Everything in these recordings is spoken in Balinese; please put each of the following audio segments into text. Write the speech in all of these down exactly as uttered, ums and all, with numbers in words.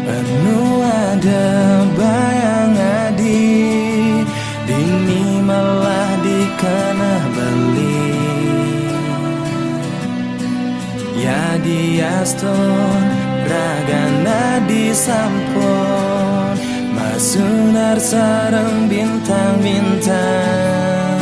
Anu ada bayang adi, dini malah dikana beli. Ya diaston, ragana disampon, masunar sareng bintang-bintang.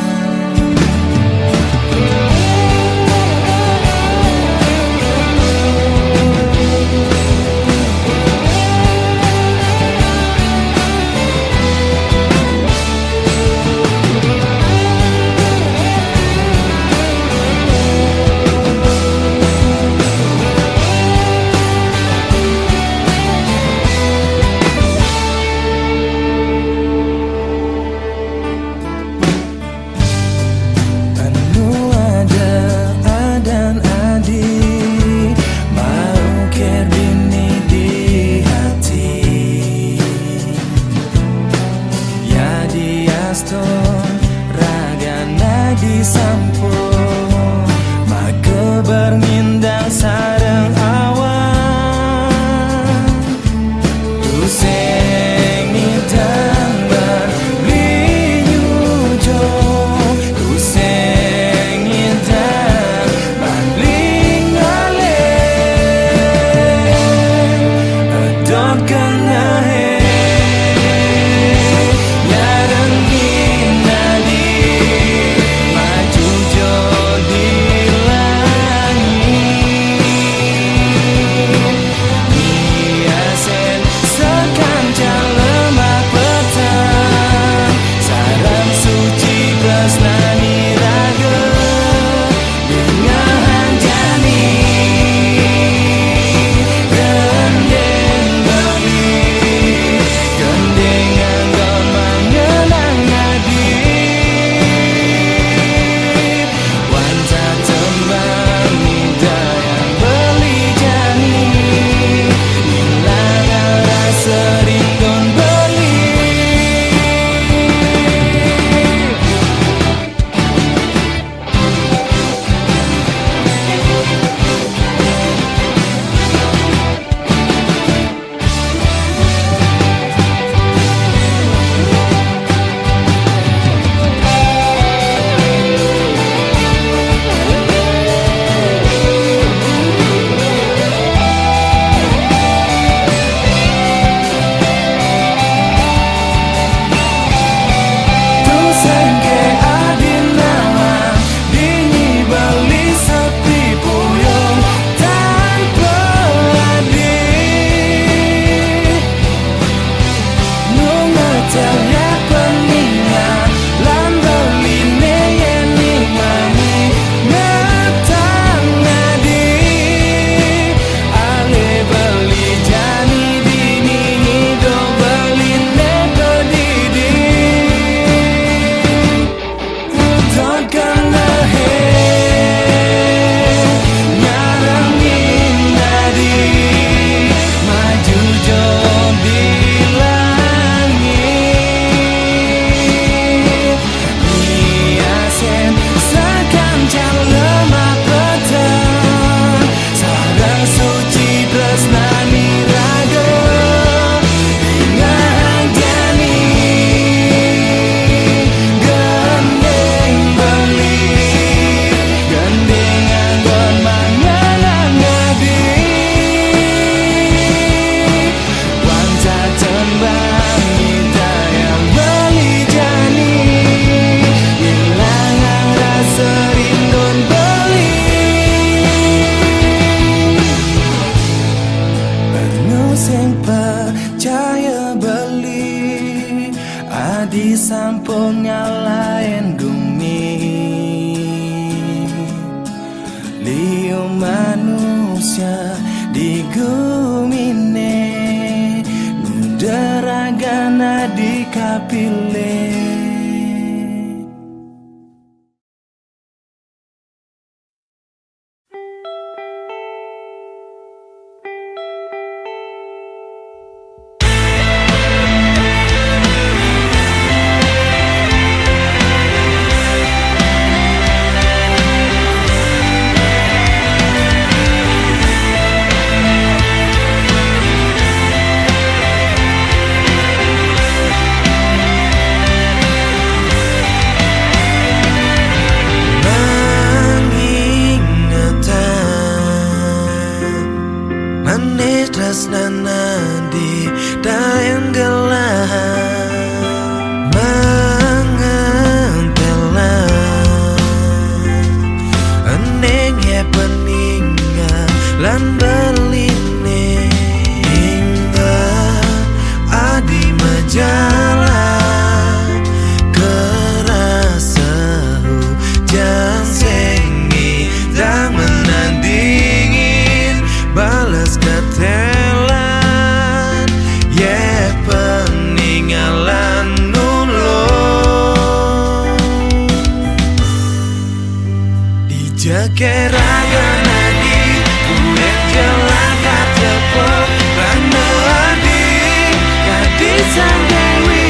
Anu ada adan adi, maukir dini di hati. Ya diaston, ragana disampon, maka bermindang sareng awan. Tusing ngidan beli nyujung, tusing ngidan beli ngalih. Edot kena he, nyarengin adi, maju jo di langit. Nyiasin sakanca lemah petang, sareng suci tresnani raga, dengahan jani, gending beli, gending anggon mangenang adi. Wanca tembang nidayang beli jani, ngilangang rasa rinduan beli. Tusing ke adin nama, dini beli sepi puyung tanpa adi. Nunga cariak peningan, lan beli neyeni mani ngetang adi. Ale beli jani dini ngido beli ne pedidi. Udon kena he, nyarengin adi, maju jo di langit. Nyiasin sakanca lemah petang, sareng suci tresnani raga, dengahan jani, gending beli, gending anggon mangenang adi. Wanca tembang nidayang beli jani, ngilangang rasa rinduan beli. Anu sing pacaya beli, adi sampun ngalahin gumi. Liu manusia di gumine, nu da ragana dikapilih. Ane tresnana di taen gelah mangentelah. Ane nge peninggalan beline. Hingga adi majalah kerasa hujan sengit. Dang menandingin balas ketelan, ye peninggalan nulung. Di jekeragan adi, kuet jelaka tepuk, rana adi, gadis sang dewi.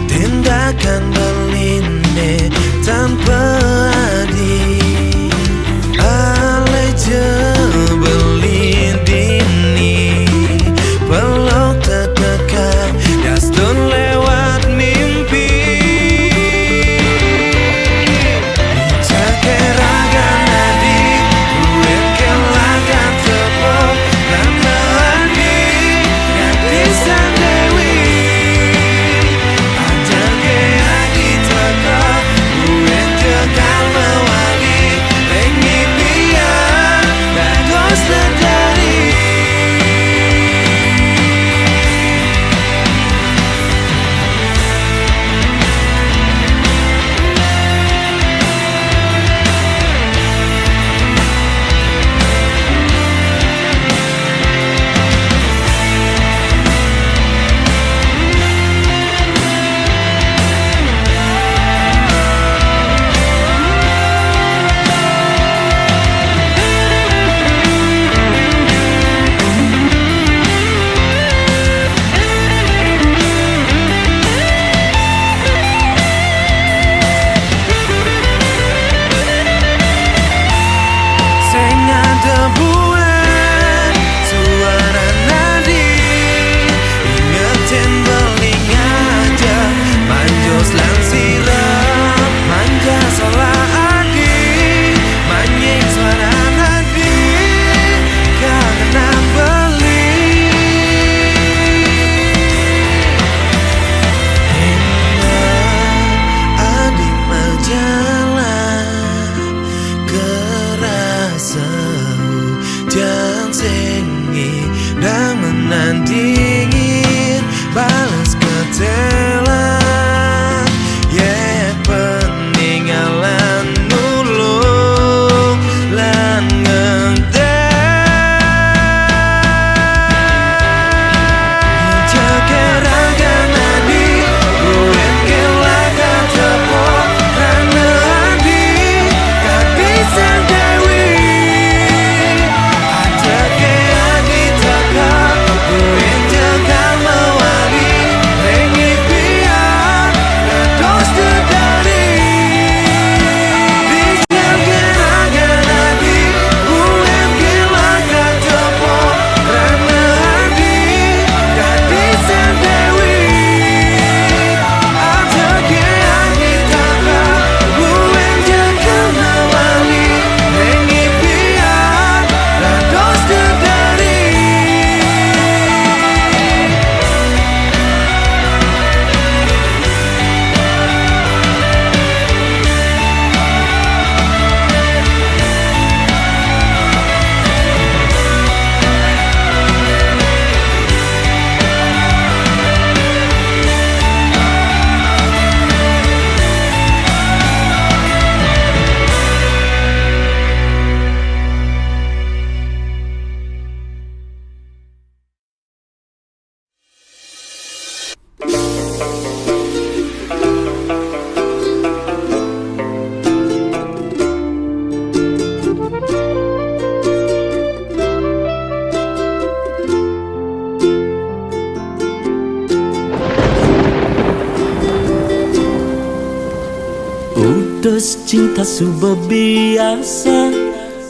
Tindakan beline tanpa adi. Ale je belidini, pelok tetekan, yastun lewat mimpi. Sing ada buat suara nadi, ingetin beling aja, manjos lan sirep, manja solah adi, manying suara nadi, kangen beli. Ingat adik majalah, kerasa hujan sengit, dang menandingin balas ketelan, ye peninggalan nulung lan ngentelan. Cinta suba biasa,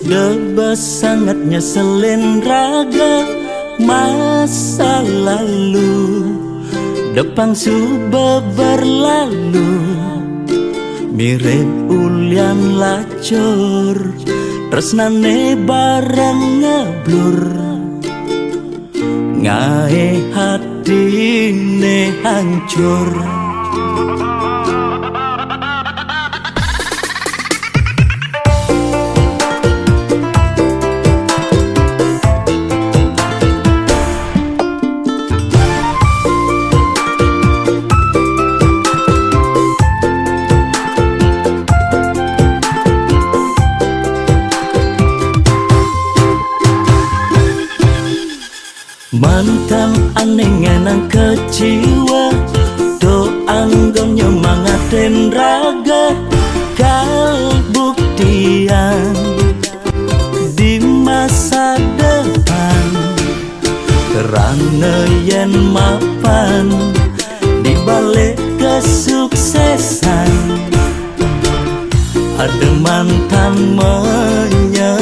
deba sangat nyeselin raga. Masa lalu depang suba berlalu, mirip ulian lacur, tresnane bareng ngeblur. Ngae hatine hancur. Mantan ane ngenang keciwa, to anggon nyemangatin raga. Kal buktian di masa depan, kerana yen mapan di balik kesuksesan, ada mantan menyesal.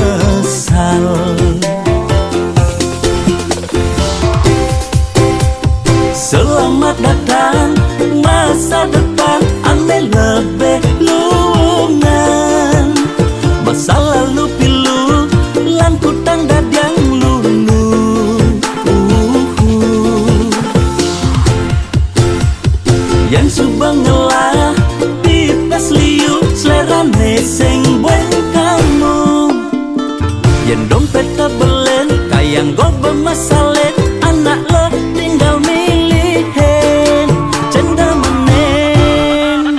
Selamat datang masa depan ane lebih luungan. Masa lalu pilu lan kutang dadiang lunu. Uhu. Yen suba ngelah pipes liu, selerane sing bueng kamu. Yen dompet tebelen, kayang gobe masalit, anak lo tinggal milihin, cendemenen.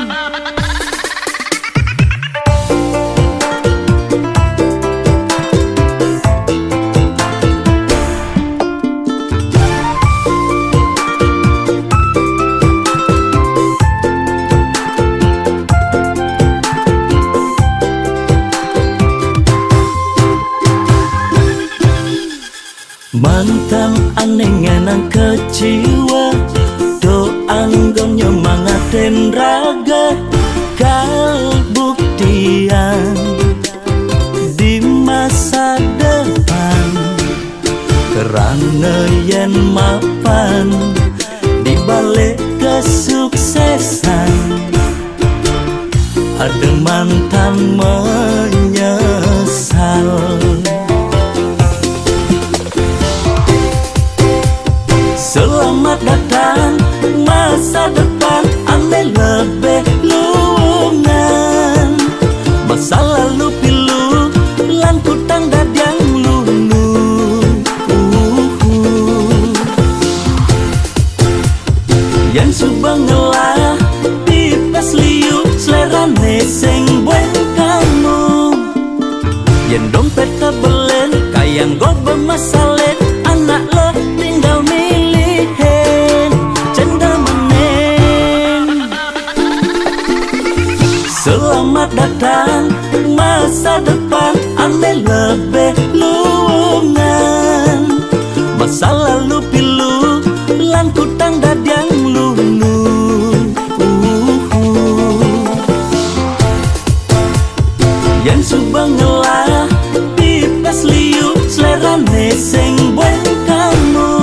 Mantan ane ngenang keciwa, to anggon nyemangatin raga. Kal buktian di masa depan, kerana yen mapan di balik kesuksesan, ada mantan menyesal. Selamat datang masa depan ane lebih luungan. Masa lalu pilu lan kutang dadiang lunu. Uhu. Yen suba ngelah pipes liu, selerane sing bueng kamu. Yen dompet tebelen, kayang gobe masalit, anak lo tinggal milihin, cendemenen. Selamat datang masa depan ane lebih luungan. Masa lalu pilu lan kutang dadiang lunu. Uhu. Yen suba ngelah pipes liu, selerane sing bueng kamu.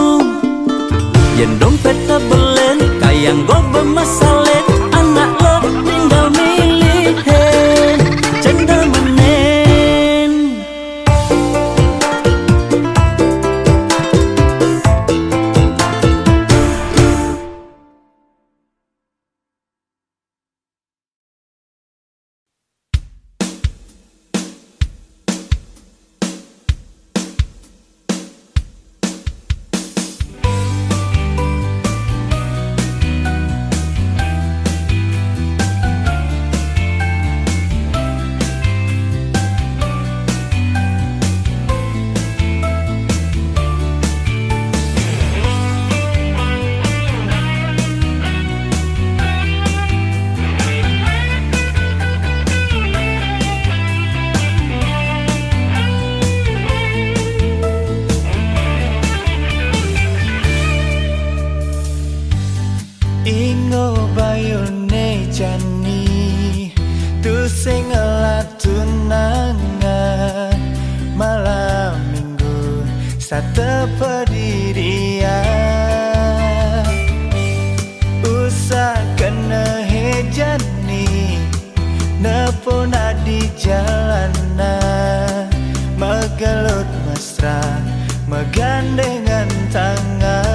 Yen dompet tebelen, kayang gobe masalit, anak lo tinggal milihin, cendemenen. Tepedi dia, usaha kena hejani, nepona di jalana, megelut mesra, megandengan tangan.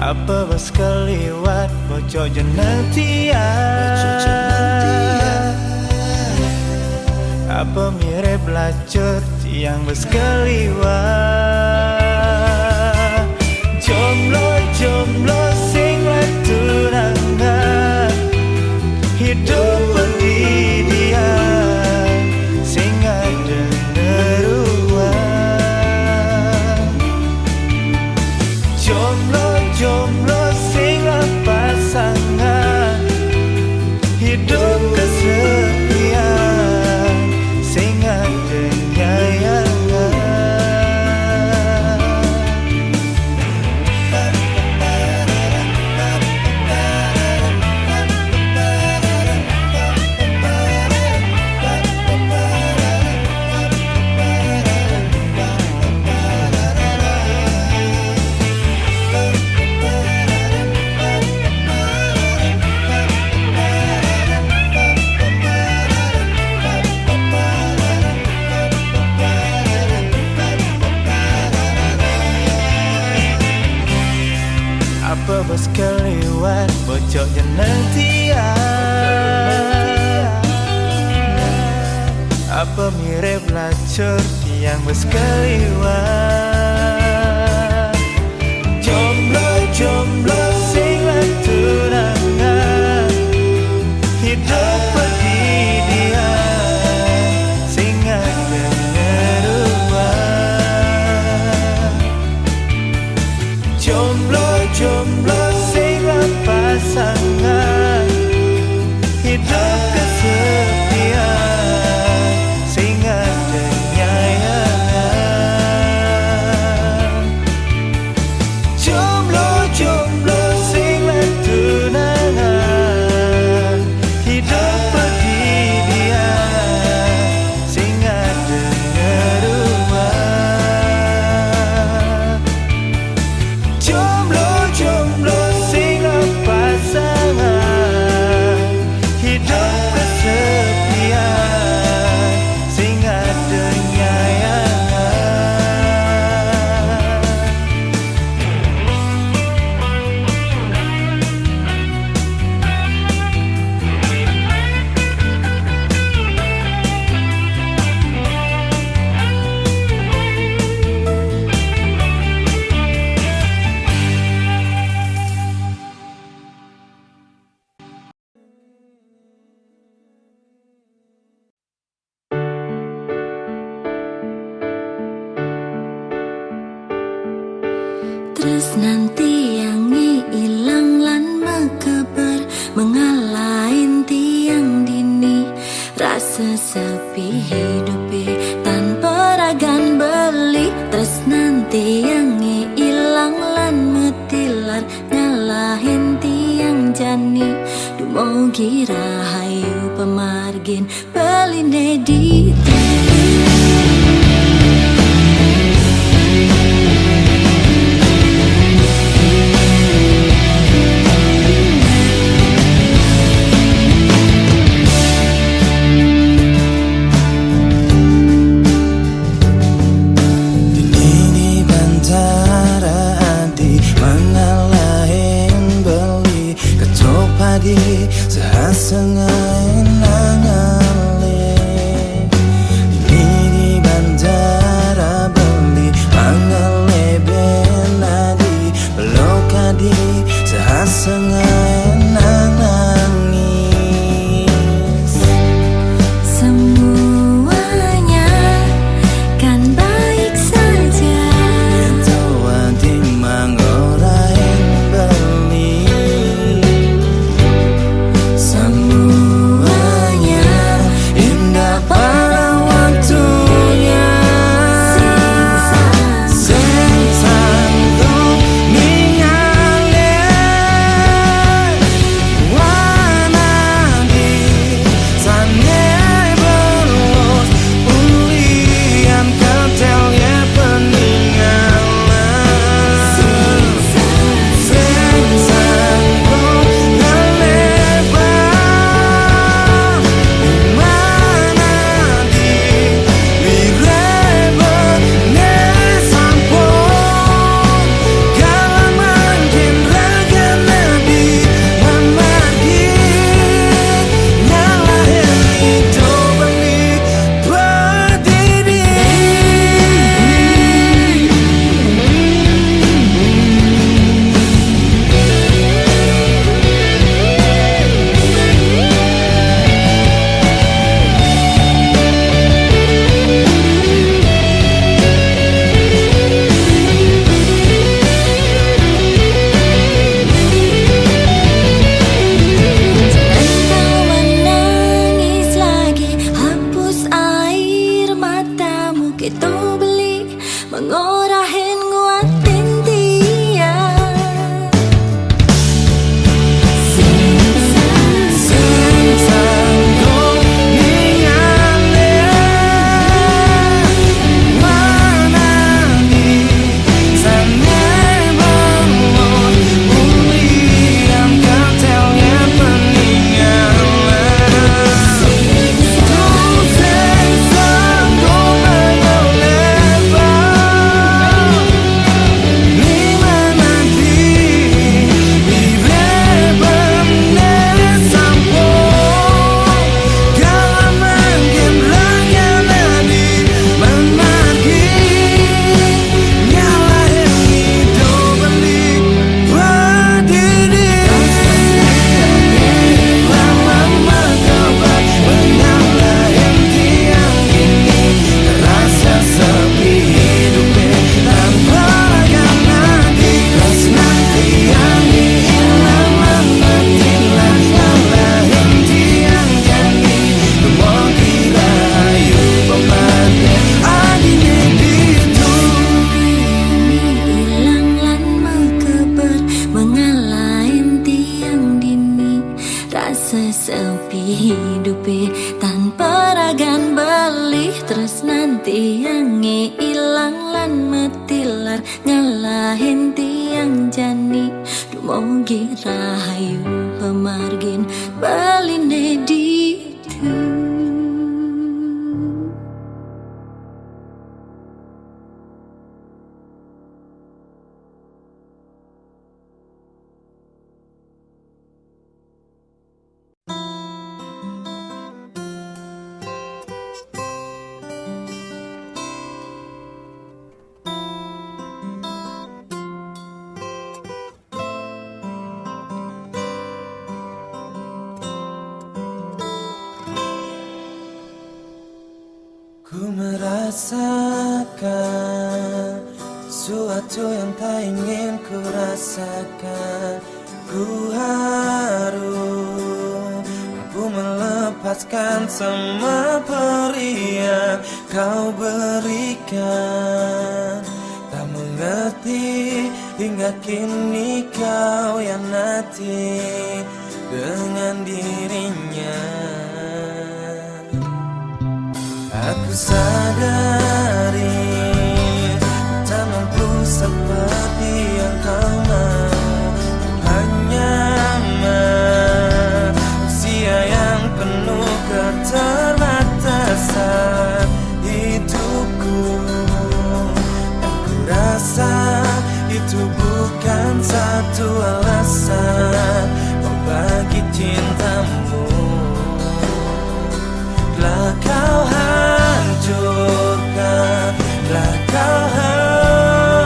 Apa bas keliwat bocok jeneng tia? Apa mirip lacur tiang bas keliwat? Jomblo-jomblo sing tunangan, hidup pendidian sing ada neruan. Jomblo-jomblo sing pasangan, hidup kesepian sing ada nyayangan. Apa bas keliwat bocok jeneng tia? Apa mirip lacur tiang bas keliwat? Jomblo-jomblo sing tunangan, hidup pendidian sing ada neruan. Jomblo-jomblo sing pasangan, hidup kesepian sing ada nyayangan. Jomblo-jomblo sing tunangan, hidup pendidian sing ada neruan. Jomblo-jomblo sing pasangan, hidup kesepian sing ada nyayangan. Tresnan tiang ilang lan mekeber, mengalahin tiang dini. Rasa sepi hidupe tanpa ragan beli. Tresnan tiang ilang lan metilar, ngalahin tiang jani. Dumugi rahayu pamargin, beline di Dini di bandara adi, mengalahin beli, ketupat di sehasengai nangali. Dini di bandara beli, mangale benadi, pelokadi sehasengai nangis. Semuanya kan baik saja. Ento adi mangorahin beli. Semua Ngalahin tiang jani, dumugi rahayu pamargin, baline ditu. Ku merasakan sesuatu yang tak ingin ku rasakan. Ku harus mampu melepaskan semua perih yang kau berikan. Tak mengerti hingga kini kau yang nanti dengan dirinya. Aku sadari tak mampu seperti yang kau mau. Hanya manusia yang penuh keterbatasan hidupku. Dan ku rasa itu bukan satu alasan membagi cintamu. Telah kau hancurkan, telah kau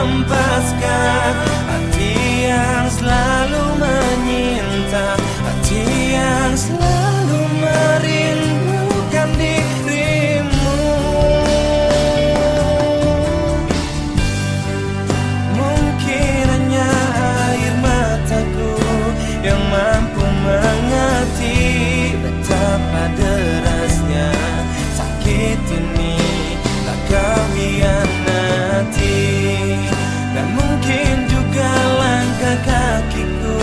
hempaskan hati yang selalu menyinta, hati yang selalu merindukan dirimu. Mungkin hanya air mataku yang mampu mengerti betapa derasnya sakit ini, tak kau hianati. Dan mungkin juga langkah kakiku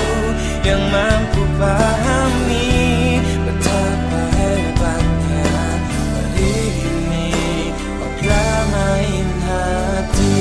yang mampu pahami betapa hebatnya hari ini. Kau telah main hati.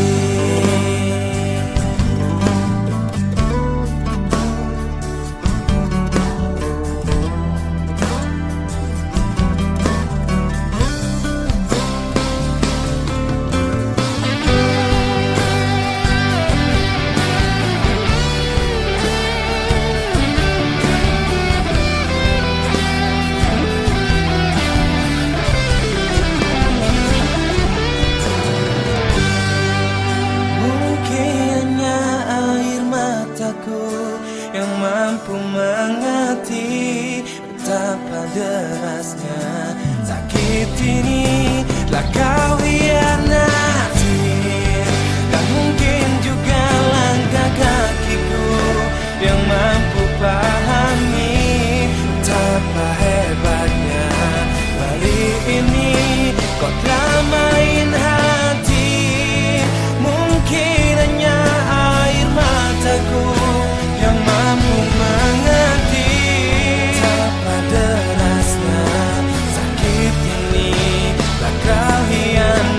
Mungkin hanya air mataku yang mampu mengerti betapa derasnya sakit ini, telah kau hianati. Dan mungkin juga langkah kakiku yang mampu pahami betapa hebatnya hari ini. Kau telah main hati. Mungkin hanya air mataku yang mampu mengerti betapa derasnya sakit ini, telah kau hianati.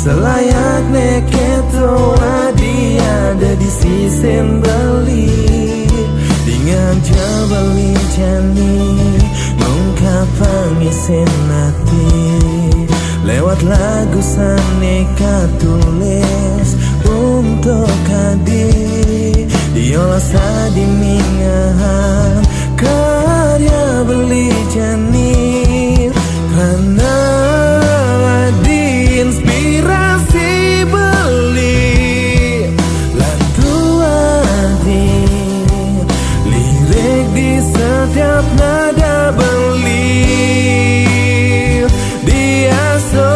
Layaknya ketua dia ada di sisen beli. Dengan jabali jani mengkapang isen hati. Lewat lagu sane katulis untuk kadi. Diolah sadi mingahan karya beli jani. Karena diinspirasi beli lantu adi. Lirik di setiap nada beli. Dia so.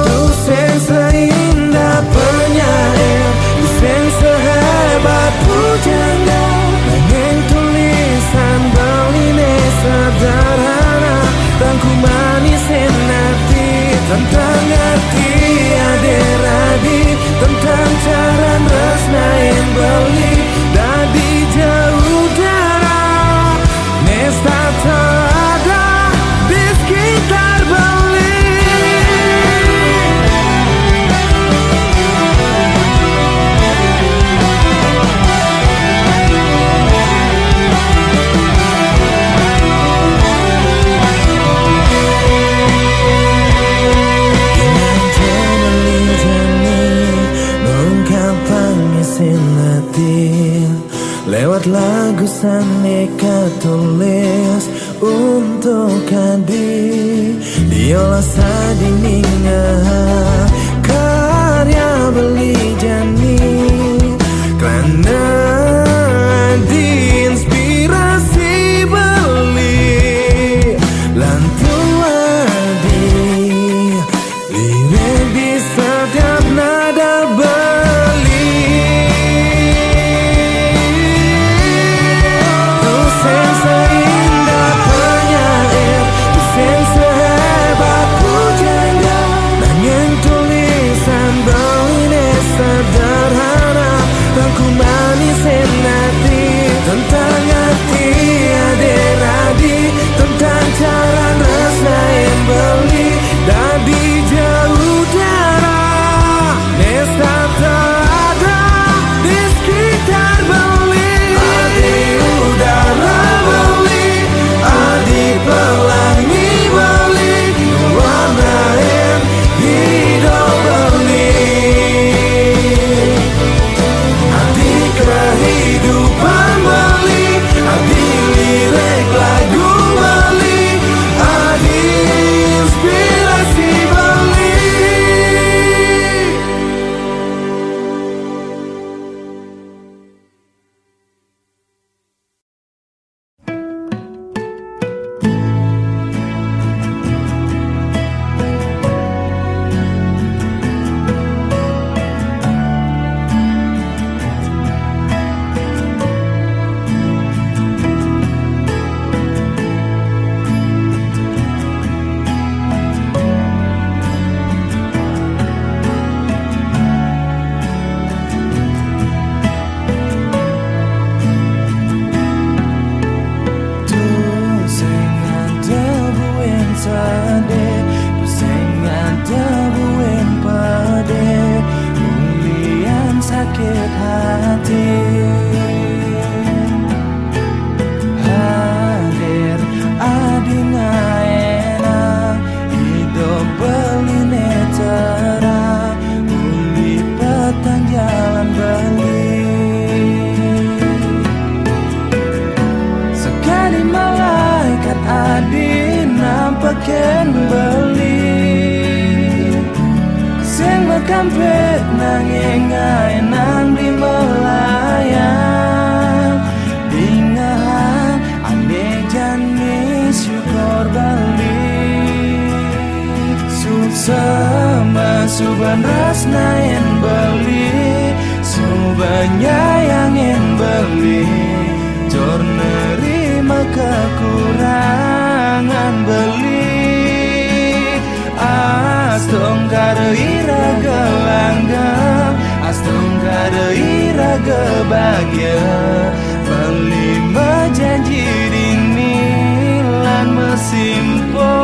Tusing seindah penyair, tusing sehebat pujangga. Nanging tulisan beli ne sederhana, rangkuman isen hati tentang arti ade radi, tentang cara nresnain beli dadi jauh darah. Nesta tak ada di sekitar beli. Dengan jemeli jani mengkapang isen hati. Lewat lagu sane katulis untuk kadi. Diolah sadi mingahan karya beli jani. Karena diinspirasi beli lantu adi. Lirik di setiap nada beli. Tusing seindah penyair, tusing sehebat pujangga. Nanging tulisan beli ne sederhana, rangkuman isen hati tentang arti ade radi, tentang cara nresnain beli dadi jauh darah. Nesta tak ada di sekitar beli. Adi udara beli, adi pelangi beli, warnain hidup beli. Adi kehidupan beli, adi lirik lagu beli, adi inspirasi beli. Tusing ada buin sedih, tusing ada buin pedih, ulian sakit hati. Hadir adi ngaena, hidup beli ne terang, uli petang jalan beli. Sekali malaikat adi nampakin beli, sing makampit nanging ngae nang di melayang. Dingahan ane jani syukur beli. Suksema suban rasnain beli, suban nyayangin beli, jor nerima kekurangan beli. Astungkara ira ge langgeng, astungkara ira ge bagia, beli mejanji dini lan mesimpo.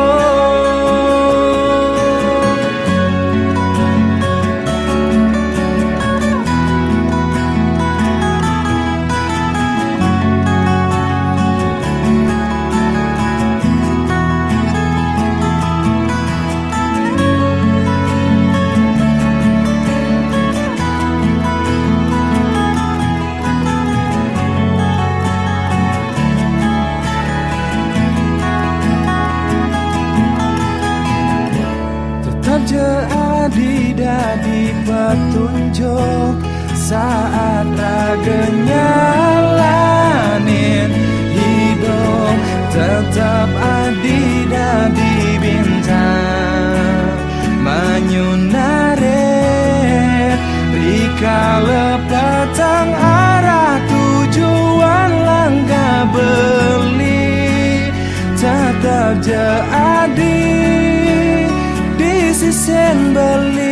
Jadi petunjuk saat raganya lanin hidup, tetap adi dadi bintang manyunare, rikala patang arah tujuan langkah beli, tetap ja adi di sisen beli.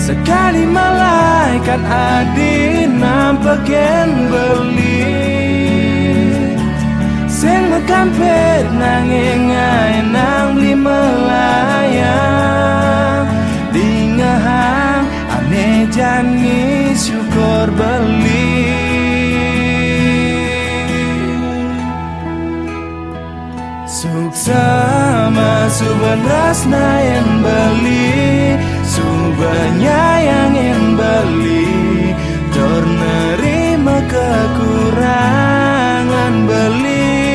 Sekali malaikat adi nampakin beli, sing makampit nanging ai nang beli melayang, dingehang ane jani syukur beli. Suksema suba nresnain beli, suba nyayangin beli, tur nerima kekurangan beli.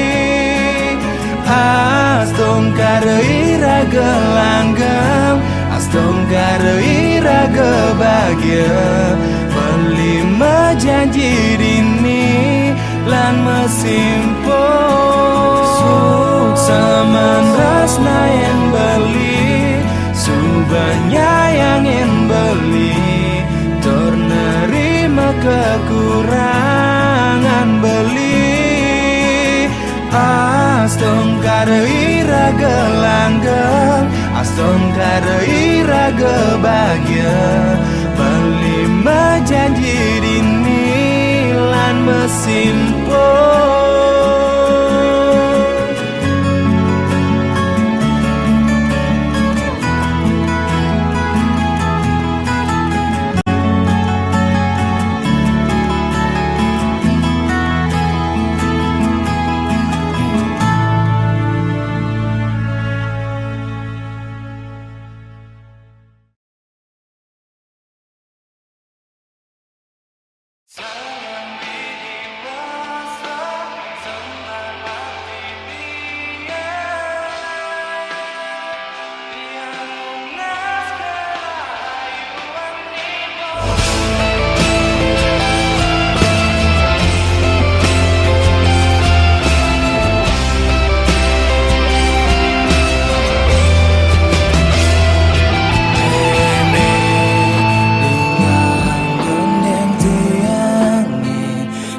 Astungkara iraga langgeng, astungkara iraga bagia, beli majanji dini lan masimpun. Suksema nresnain beli, suba nyayangin beli, tur nerima kekurangan beli. Astungkara iraga langgeng, astungkara iraga bagia, beli majanji dini lan masimpun.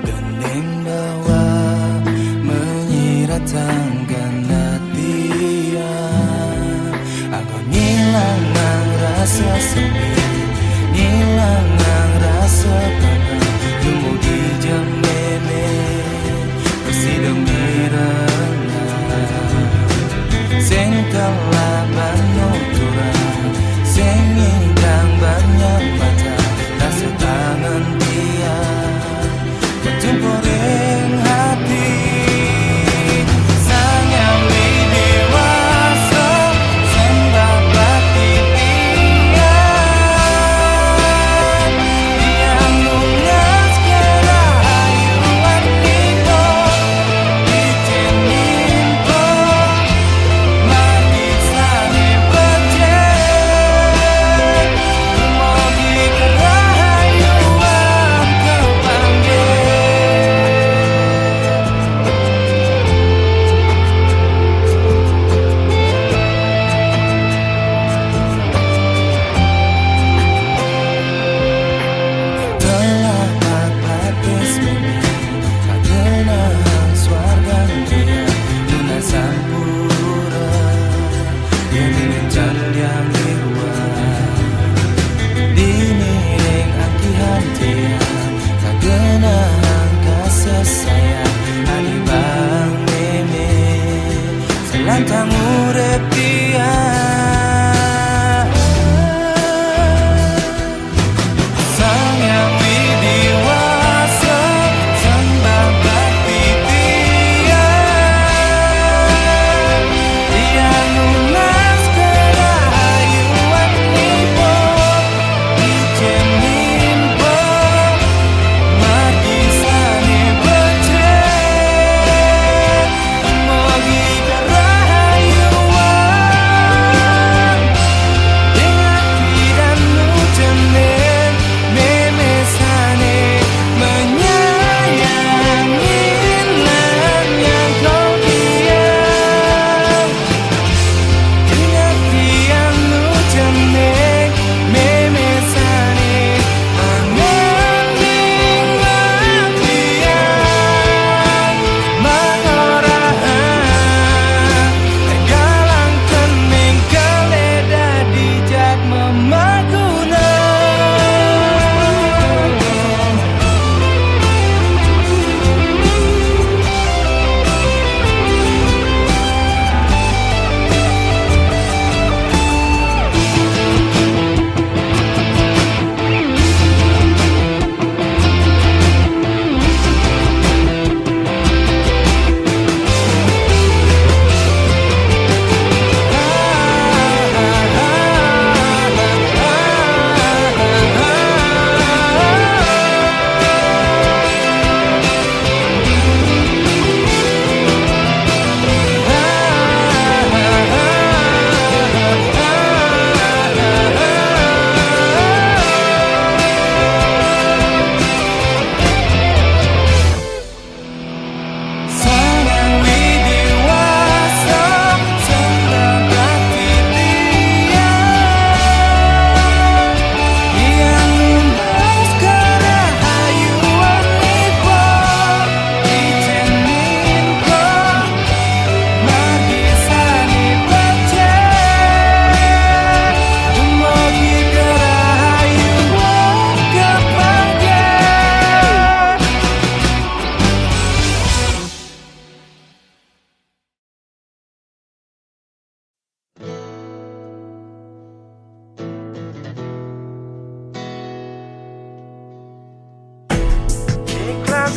Gending bawa menyiratangkan hati. Aku ngilangang rasa sepi, ngilangang rasa kangen, dumugi jemene sida mirengang. Sing telah panuturan, sing ngidang banyak mata, rasa kangen tiang. Tumpuring hati Sang Hyang Widi Wasa, sembah bakti tiang. Tiang nunas kerahayuan iko, licin nimpo, margi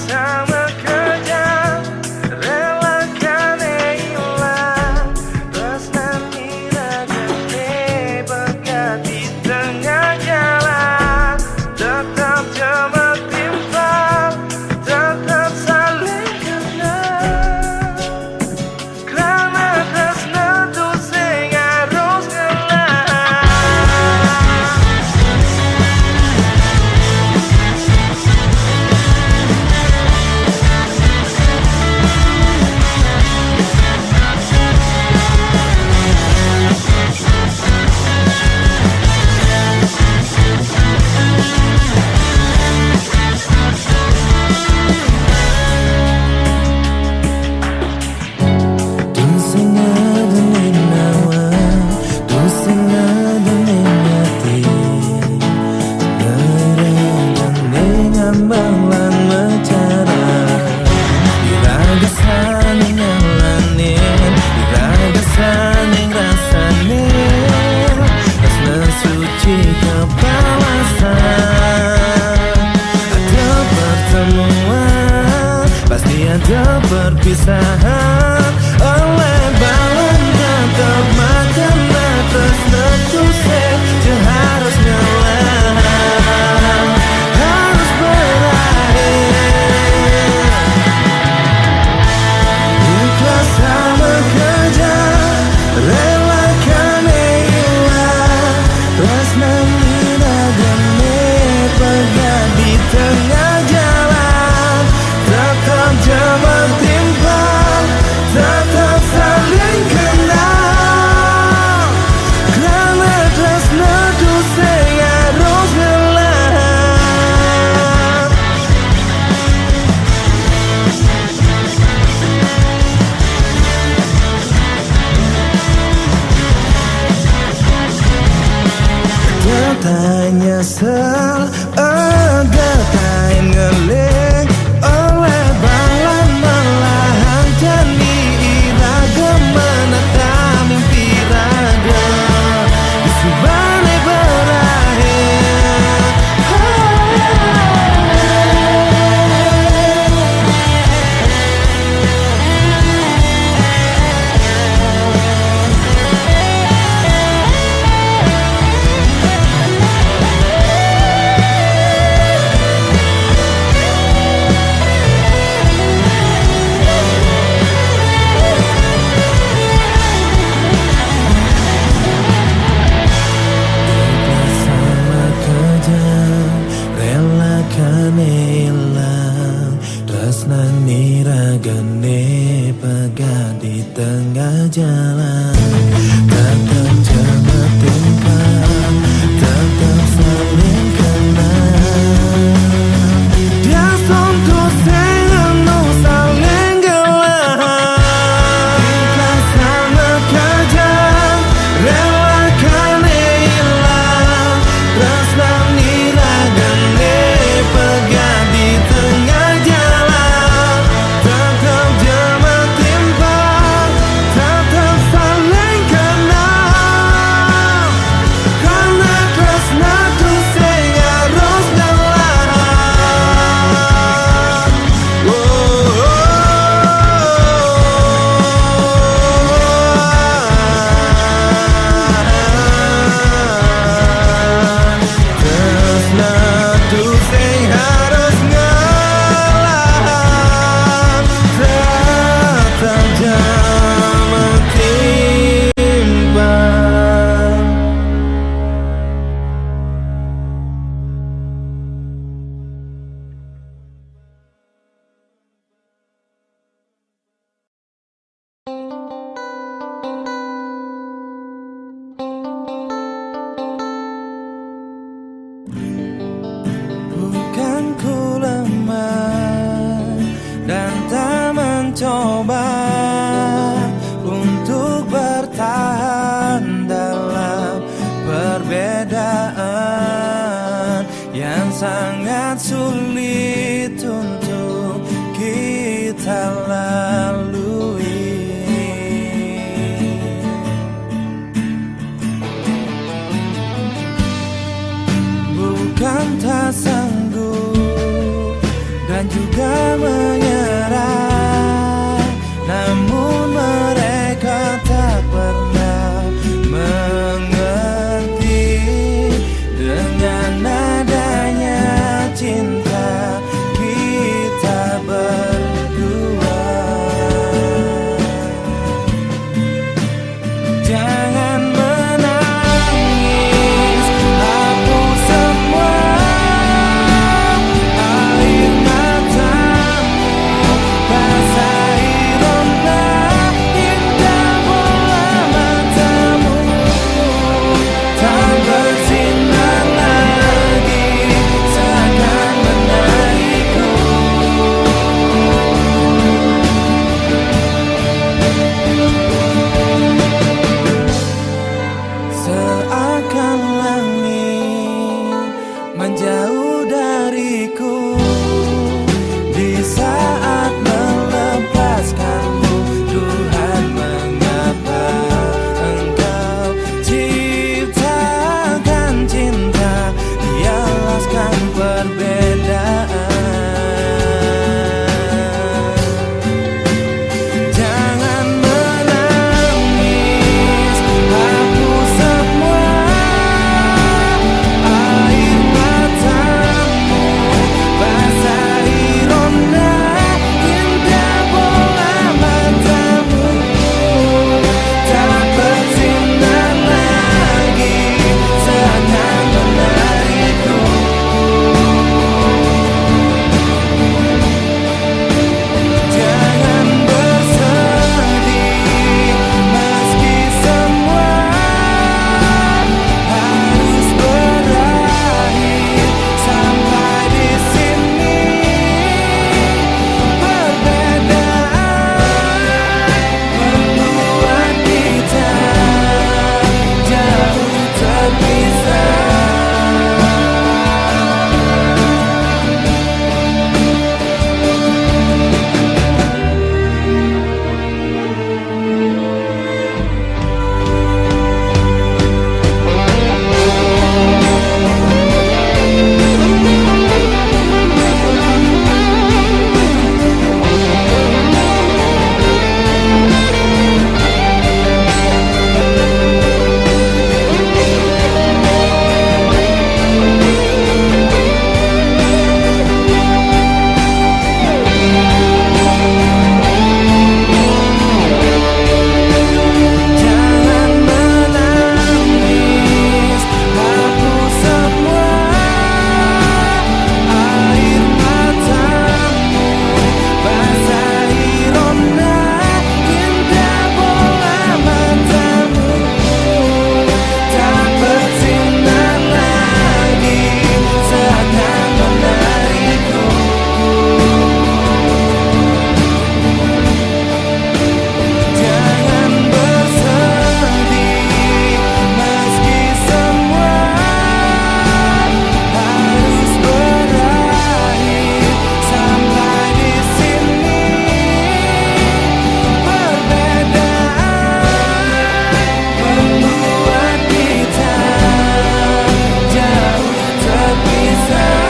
Sama kerja, relakan hilang. Tresna ni ragané pegat di tengah jalan. Tetap jematimpal, tetap saling kenal. Kerana tresna tu sing harus ngelah. Tu sing ngedenin awak, tu sing ngedenin ati. Ngeregang dengan banglan mecara. Iraga saning ngalanin, iraga saning rasanin. Tresna suci kapalasan. Ada pertemuan, pasti ada perpisahan. Oleh banglan tetap makan, tresna tu sing harus ngelah, harus berakhir. Ikhlas sama kerja, relakan hilang. Tresna ni ragané pegat di tengah jalan. Tetap jematimpal, tetap saling kenal. Kerana tresna tu sing harus ngelah. Ada tain nyesel, ada tain ngelih. Oleh banglan melahan, kini iraga menata mimpi raga. Di subané berakhir. Sama kerja, relakan hilang. Tresna ni ragané pegat di tengah jalan. Tetap jematimpal, tetap saling kenal. Dia sonto sing anu saling gelah. Ikhlas sama kerja, relakan hilang. Tresna ni ragané pegat di tengah jalan. Tetap jematimpal, tetap saling kenal. Kerana tresna tu sing harus ngelah. Tresna tu sing harus ngelah. Tetap jematimpal. Bukan ku lemah dan tak mencoba untuk bertahan dalam perbedaan yang sangat sulit untuk kita lalui. Bukan tak sanggup dan juga menyerah, namun mereka tak pernah mengerti. Dengan adanya cinta kita berdua, jangan menangis, hapus semua air matamu, basahi ronda indah bola matamu. Tak bersinar lagi seakan menariku. Seakan langit menjauh dariku. Di saat melepaskanmu, Tuhan, mengapa Engkau ciptakan cinta di alaskan perbedaan? Jangan menangis, hapus semua air matamu, basahi ronda indah bola matamu. Tak bersinar lagi seakan menariku. Jangan bersedih, meski semua harus berakhir. Sampai di sini perbedaan membuat kita jauh terpisah. Jangan menangis, hapus semua air matamu, basahi ronda indah bola matamu. Tak bersinar lagi seakan menariku. Jangan bersedih, meski semua harus berakhir. Sampai di sini perbedaan membuat kita jauh terpisah.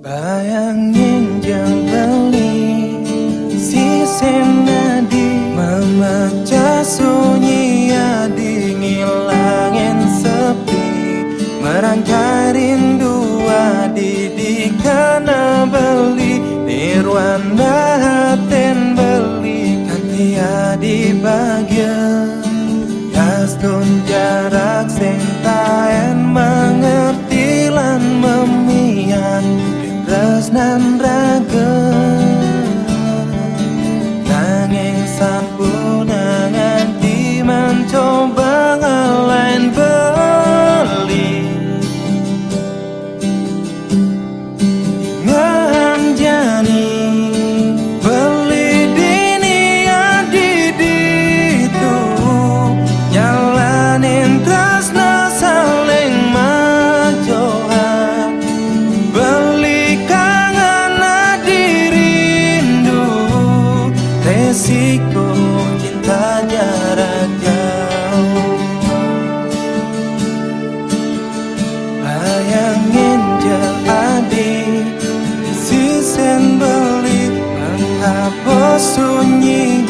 Bayangin jang beli sisen adi, memecah sunyi adi, ngilangin sepi, merangkai rindu adi, di kana beli nirwana haten beli, kanti adi bahagia. Kaston jarak sing taen mengerti lan memian tresnan raga. Sunyi